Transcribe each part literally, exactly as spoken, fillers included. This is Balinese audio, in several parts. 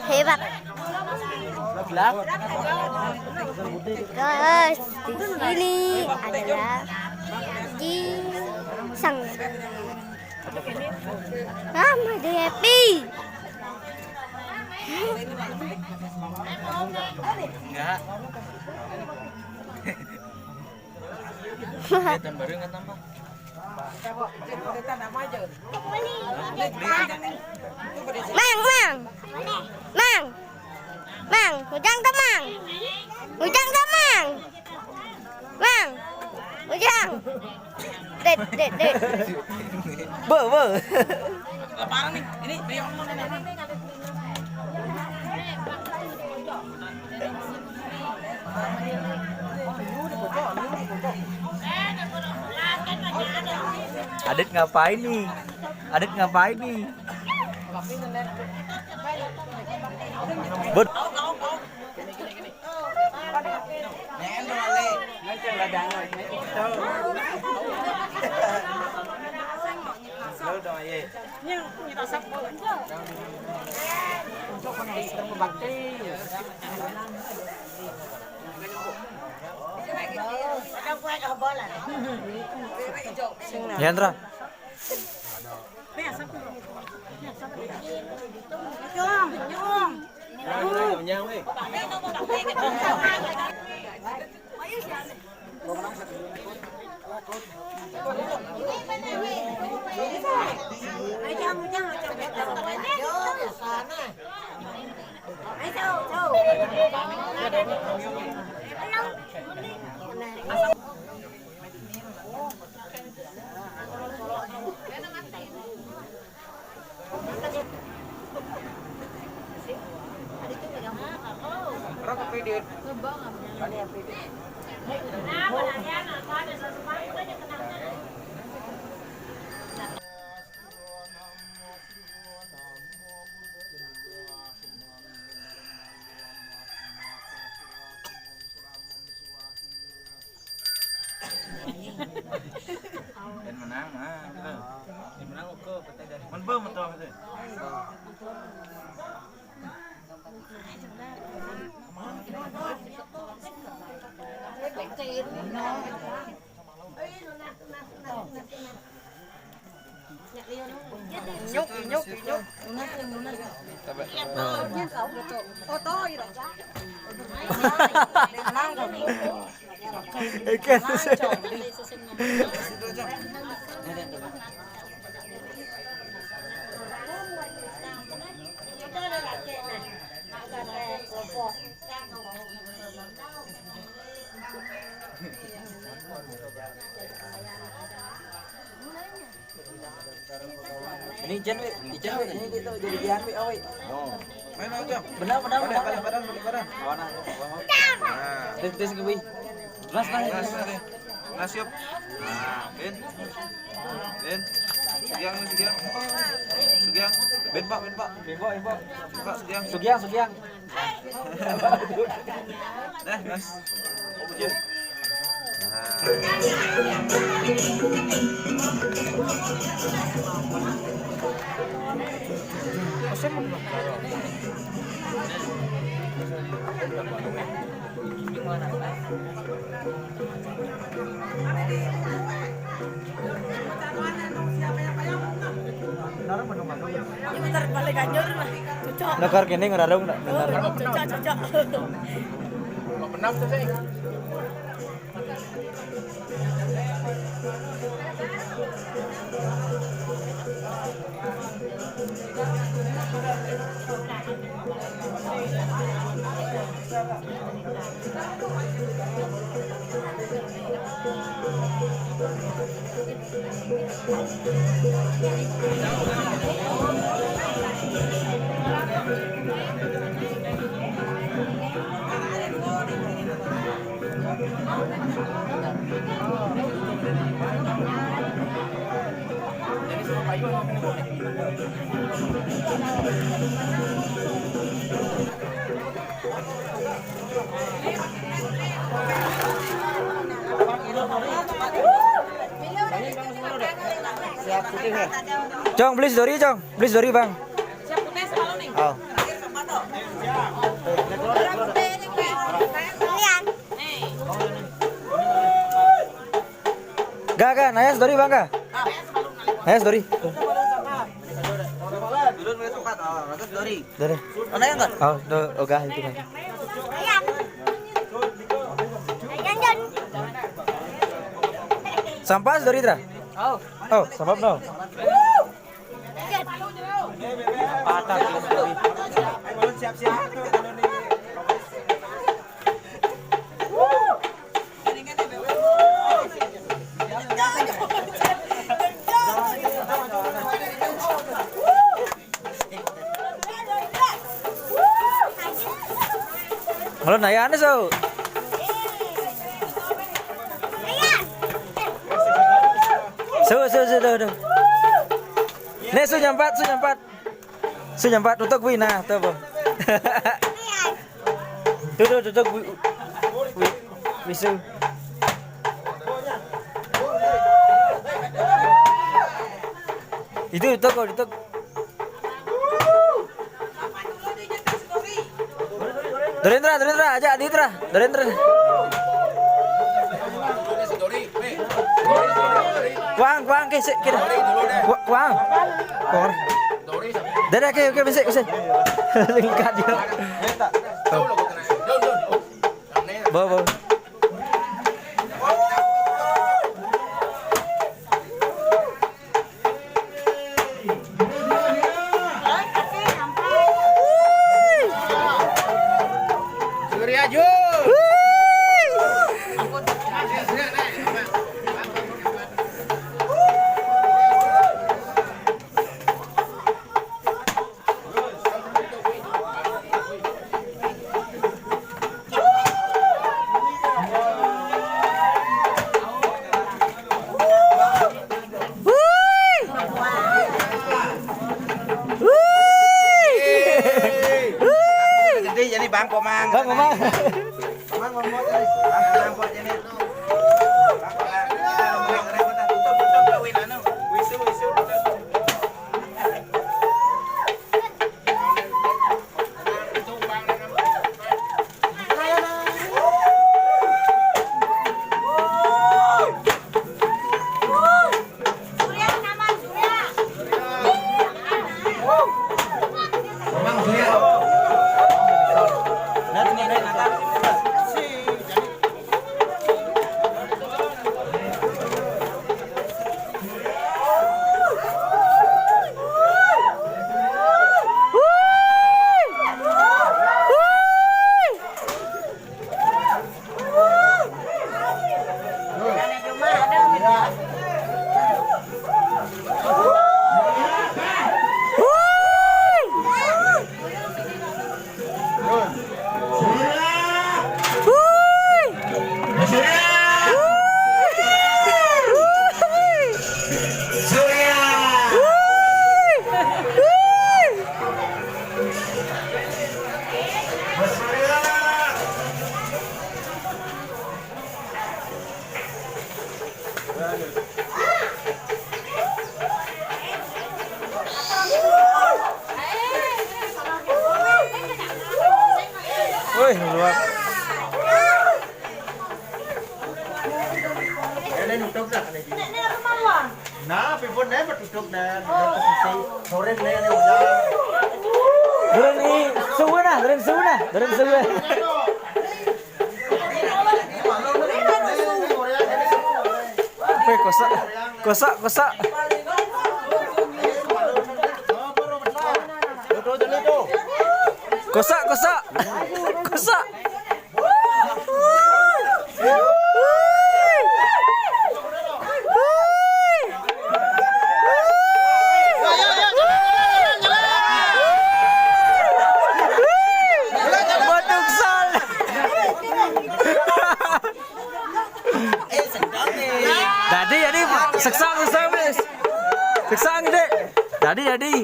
Hebat. Terus di sini adalah pisang. Ah, Made Happy. Enggak. Tahun baru enggak tambah. Mang, Mang. Mang. Mang, Ujang tuh, Mang. Ujang tuh, Mang. Mang. Ujang. Dek, dek, dek. Be, be. Lebaran nih. Ini dari Om nih. Adit ngapain nih? Adit ngapain nih? Bud. Hendra. Dan menang, nah, gitu. Dan menang, oke, pete dari. Men be, metu, gitu. Inyuk, inyuk, inyuk. Lunas, lunas. Foto, gitu. Ikan. Ini ijen, Wi. Ijen, Wi. Ini gitu, jadi dian, Wi. Oh, Wi. Oh. Main, Bang, Bang. Benar, benar, balik, benar. Balik badan, balik badan. Mana? Nah. Tes, tes, Wi. Gas, gas, gas, gas. Gas, yuk. Nah, Ben. Ben. Sugiang, Sugiang. Sugiang. Ben, Pak, Ben, Pak. Ben, Pak, Ben, Pak. Ben, Pak, Sugiang. Sugiang, Sugiang. Eh, Mas. Ini bentar balik Ganjur lah. Cocok. Negor kene ngerarung nak? Oh, cocok, cocok. Benam tuh, Sing. Cong, please dori, Cong. Please dori, Bang. Oh. Ga, ga, naya sadori, Bang, ga. Naya sadori. Dulu nulis empat, oh, bagus, Dori. Dori. Oh, naya enggak? Oh, do, oh, ga, itu kan. Sampas Dori, Tra? Oh. Oh, sampas no. Patah, Dori. Siap-siap. Halo, naya anu, so. So, so, so, do, do. Nih, su nyampat, su nyampat. Su nyampat, tutuk, wi, nah, tuh, Bang. Tuh, tuh, tutuk, wi, wi, wisu. Itu, tutuk, tutuk. Dorendra, Dorendra, aja, Ditra, Dorendra. Kuang, kuang, ke, se-, kira. Ku-, kuang. Kuang. Dadah, oke, oke, besik, besik. Singkat dia. Bawa, bawa. Surya Jun. Jadi, jadi Bang Komang. Bang Komang. Komang, Komang, Komang, jadi. Bang Komang, Komang, Komang, tutup, tutup, kawin, anu. Wisu, wisu, tutup. Woi, luar. Ini nutup dah, ini. Nah, pipun nih, tutup dah. Sore nih, ini udah. Durung i-, subuh nah, durung subuh nah, durung subuh. Weh, kosak, kosak, kosak. Kosak, kosak. Kosak. Dadi, dadi, seksa, seksa, wis. Seksa, Dek. Dadi, dadi.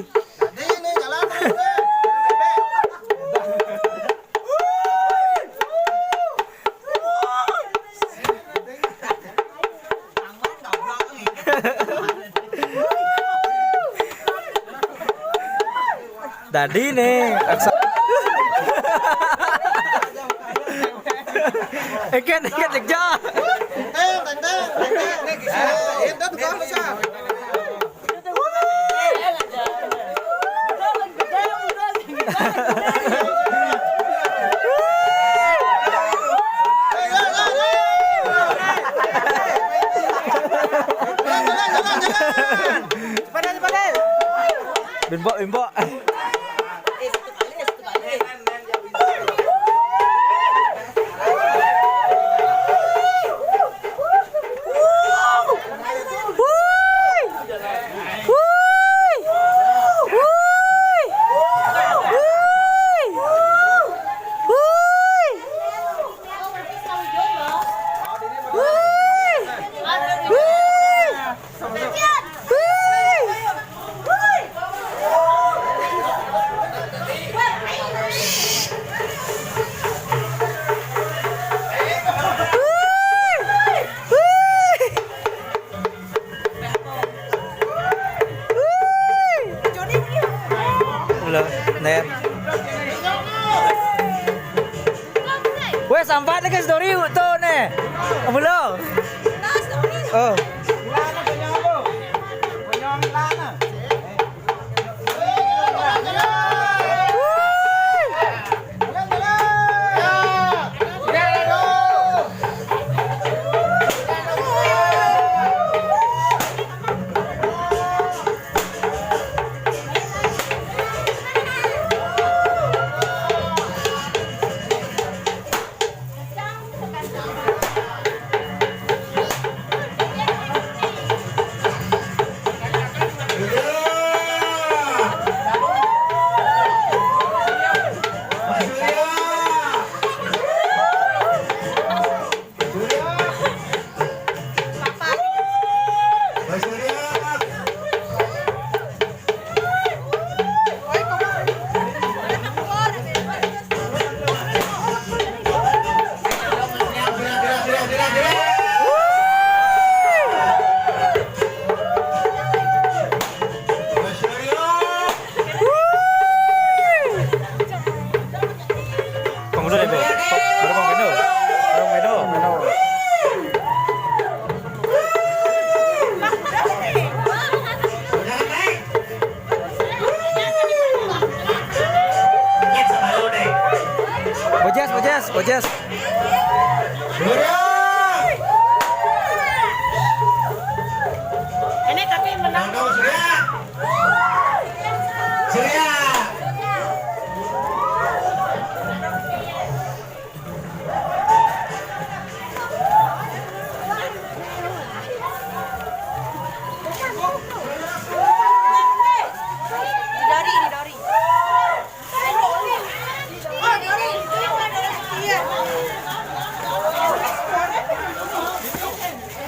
Tadi nih, aksa-, ikan, ikan, ikan. Bimbok, bimbok. Loh, Nen. Weh, sampat nih, guys, story tuh nih. Belum. Oh. Pangulu deh, Bu. Baru Bang Beno. Bang Beno. Bojes, Bojes, Bojes. Ini tapi menang.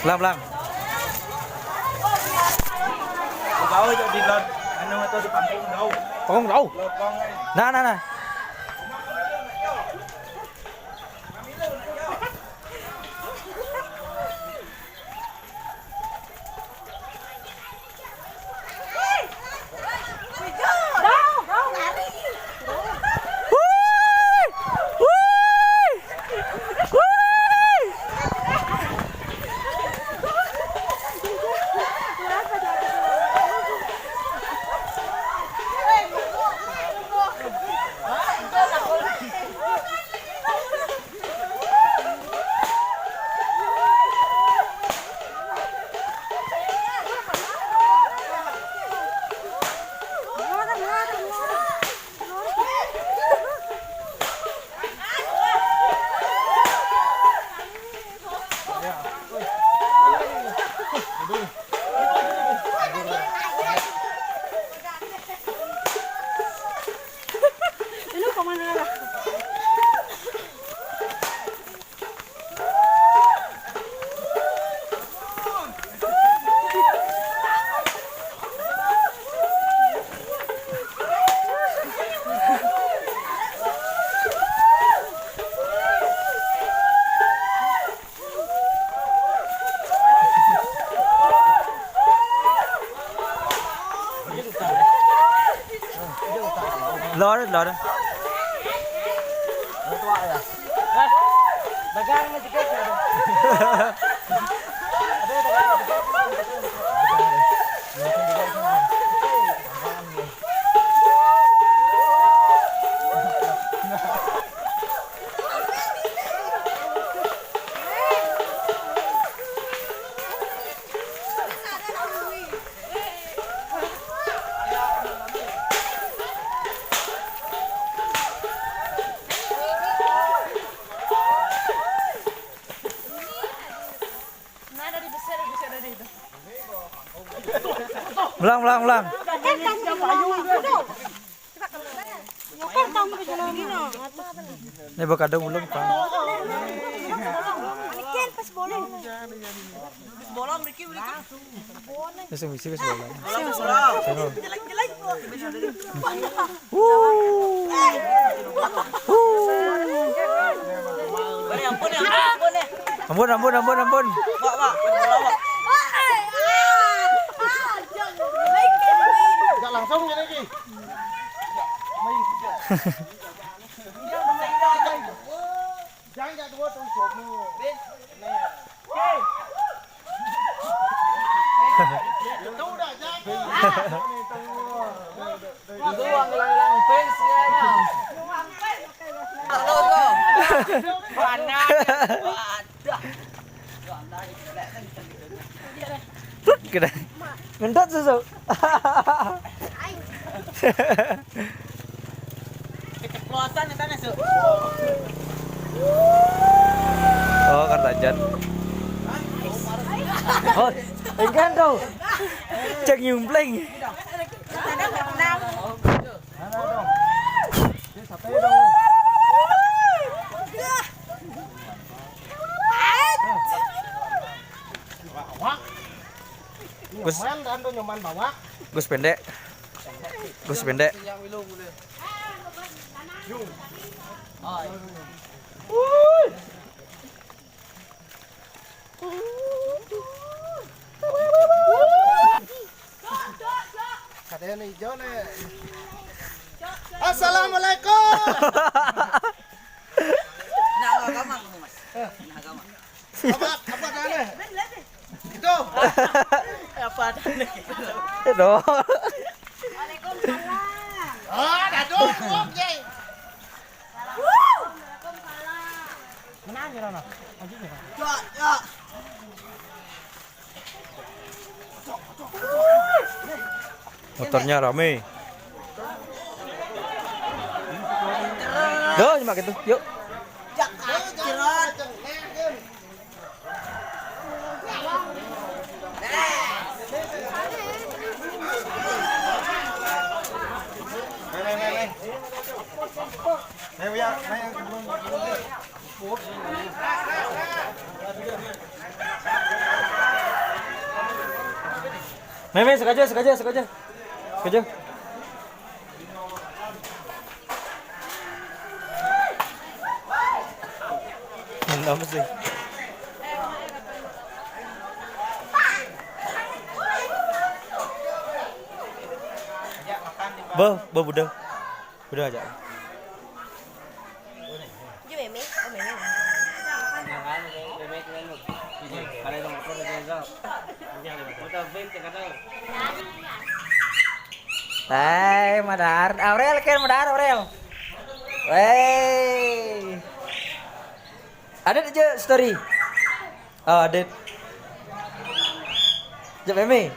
Pelan, pelan. Tahu itu di lot, anu, atau di panggung, tahu. Panggung, tahu. Nah, nah, nah. Lor, lor. Dagang na jegeg ya. Ulang, ulang, ulang. Ini bakal dong belum, Pak. Ini pas bolong. Pas bolong, Ricky, Ricky. Wis, wis, wis, wis. Tengok. Wuh. Wuh. Ampun, ampun, ampun, ampun. Wak, wak. Enggak langsung ini, Ki. Jangan, jangan dua tuh, jomu. Nih. Itu udah jadi. Itu uang lelang face ya. Halo, tuh. Mana? Wadah. Kena. Ngentot susu. Keceplosan ya, Tane, Su. Oh, Kartajan. Oh, enggak dong. Cek nyumpling. Gus. Nyoman dan tuh nyoman bawah. Gus pendek. Gus pendek. Katanya nih, hijau nih. Assalamualaikum. Nah, agama kamu, Mas. Nah, agama. Apa, apa tanya? Itu. Apa tanya? Itu. Waalaikumsalam. Ah, aduh, ngomong, Jay. Menang ya, Rono? Maju ya, Rono? Ya, ya. Motornya rame. Duh, cuma gitu. Yuk. Nih, nih, nih, nih. Nih, Uya, nih. Nih, nih, sengaja, sengaja, sengaja. Sengaja. Mantap sih. Bo, bo budal. Budal aja. Ju Meme, oh Meme. Hai, Madar. Aurel, kan Madar, Aurel. Weh. Ada aja story. Oh, ada. Jep Meme.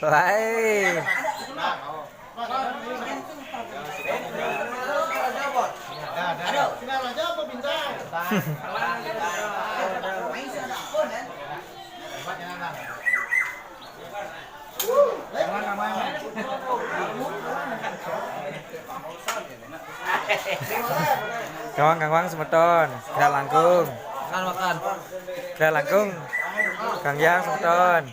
Hai. Kang Wang, Kang Wang semeton, gerak langkung. Makan, makan. Gerak langkung. Kang Yang semeton.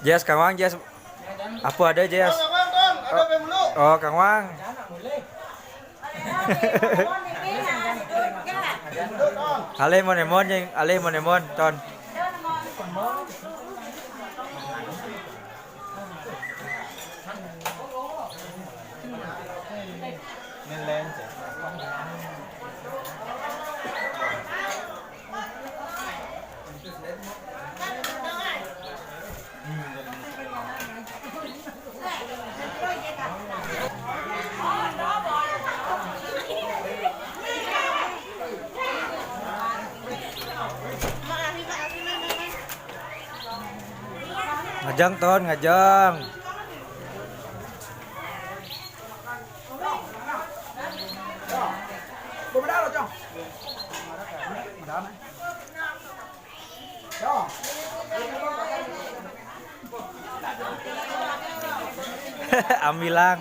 Jess, Kang Wang, Jess. Apa ada, Jess? Oh, Kang Wang. Ale mon emon, Jeng. Ale mon emon, Ton. Ngajeng, Ton, ngajeng. Ambilang.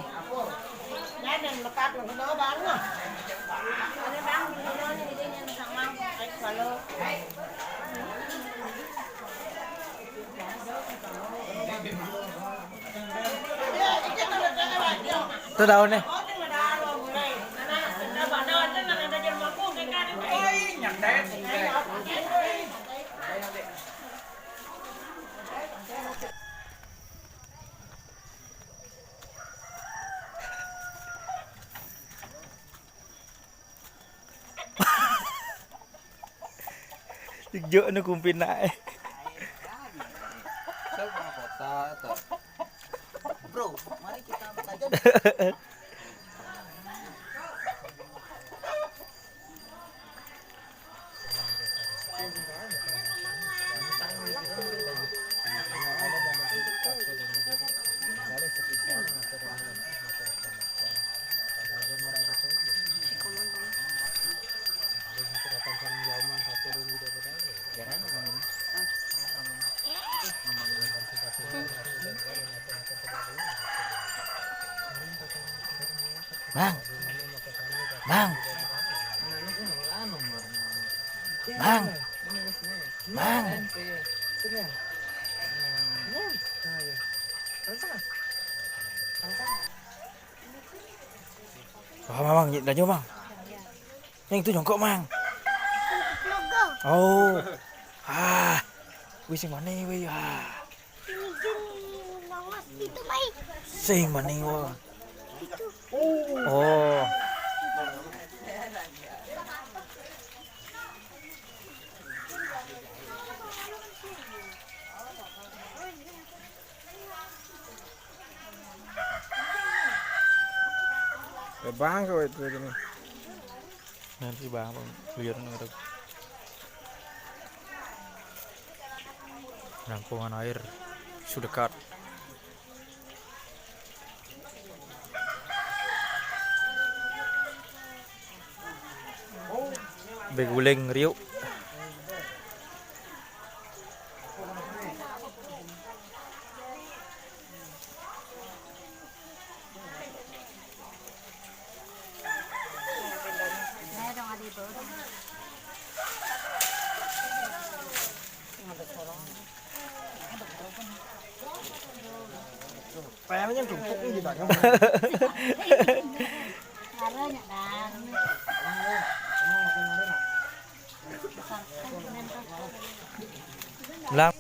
Itu daunnya. Ijo anu kumpin nae. Saya pernah kota atau Bro, mari kita belajar. Bang. Bang. Bang. Bang. Wah, Mang, Mang, dah jauh, Mang. Yang itu jongkok, Mang. Oh. Ah. Wih, sing mana, wih? Ah. Sing mana, wah? Oh. Eh, bang, kau itu gini. Nanti bang, bang, lihat ngerti. Penampungan air sudah dekat. Beguling riuk. Kayaknya tumpuk ini banyak. Lang.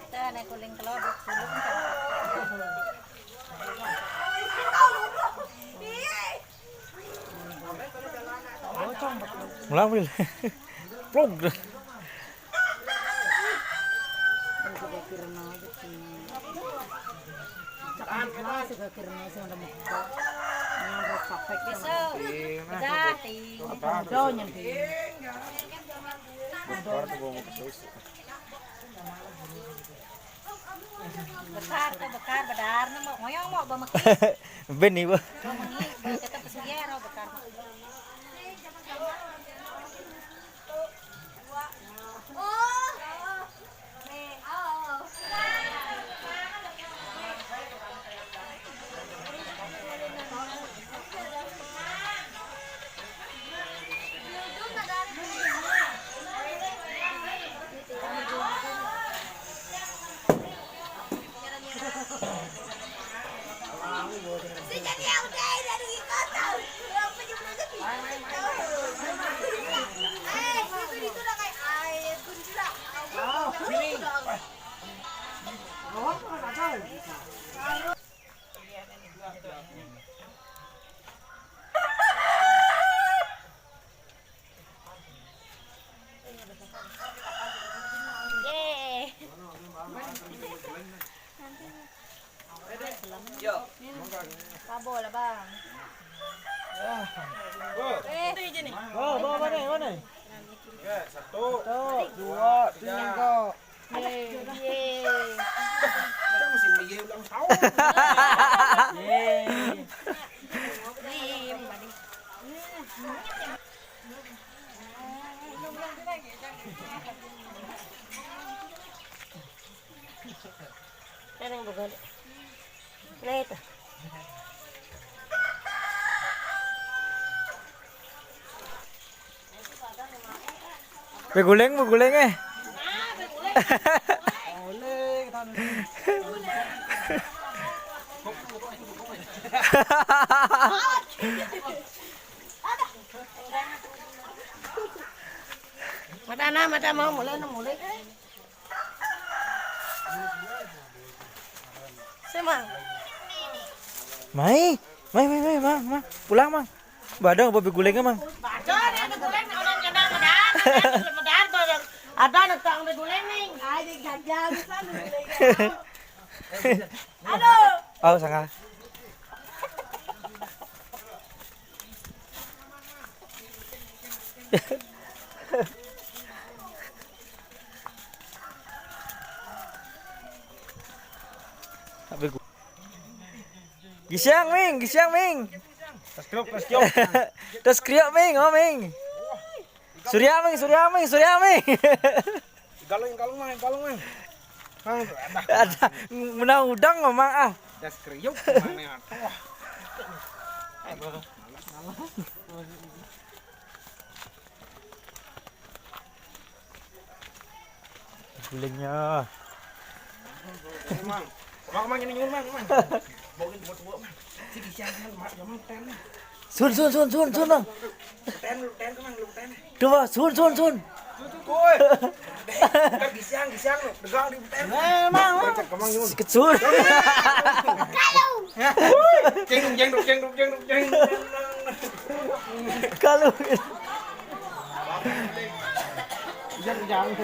Kita naik kuling kelodok dulu. Mulang, Wil. Plug. Bekar to, bekar, bedarna mah, ngoyong mah, ba mekik. Ben ieu. Ba mekik, ba kita pesuyer, oh, bekar. Yeay. Kabo lah, Bang. Eh, itu aja nih. Bawa, bawa mana, mana? Oke, satu, satu, dua, tiga. Yeay, yeay. Kita mesti meyel ulang tahun. Yeay. Nah, itu. Beguling, beguling, eh. Mata na, mata mau mulai, na mulai. Sini, Mang. Mai, mai, mai, mai, Mang, Mang. Pulang, Mang. Badang apa begulengnya, Mang? Badang, ada beguleng, orang kena medar, medar, medar, badang. Ada anak tukang beguleng nih. Aja jajan, sana beguleng. Halo. Oh, sangka. Gisiang, Ming, gisiang, Ming. Tas kriuk, tas kriuk. Tas kriuk, Ming, oh, Ming. Surya, Ming, Surya, Ming, Surya, Ming. Galung, galung, Mang, galung, Mang. Mang, ada. Ada. Menang udang, Mang, ah. Das kriuk, Mang, nih, aduh. Gulingnya. Mang, Mang, Mang, ini nyuwun, Mang, Mang. Bawain buat gua, Mang. Sini, siang, Mang, Mang, Mang, ten. Sun, sun, sun, sun, sun, Mang. Ten, lu ten, Mang, lu ten. Coba, sun, sun, sun. Woi. Kan gisiang, gisiang lu. Degang di ten. Nah, emang, emang. Kecur. Jengduk, jengduk, jengduk, jengduk, jengduk. Kalau. Jangan, jangan.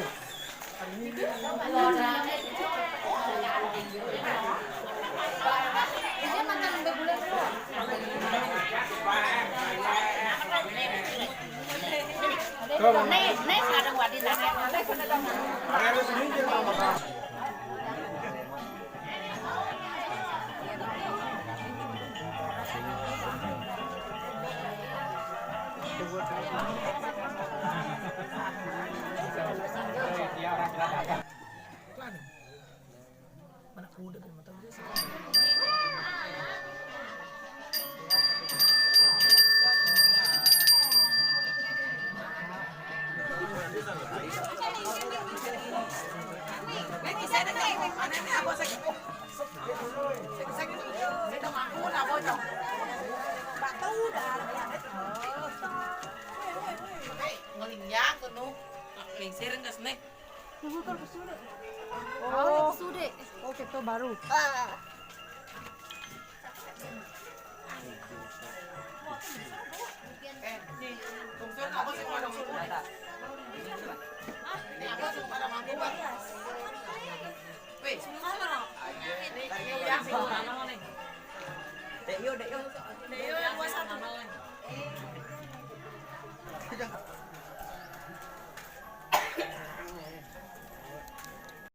Ngelinyang kuno. Geser enggak sini? Oh, sudah. Oh, kita baru. Eh, nih, tungsun aku sih mau nunggu. Ini aku sih pada mampu, Pak. Wih, ayo, ayo, ayo. Dek yo, dek yo. Dek yo, dua satu.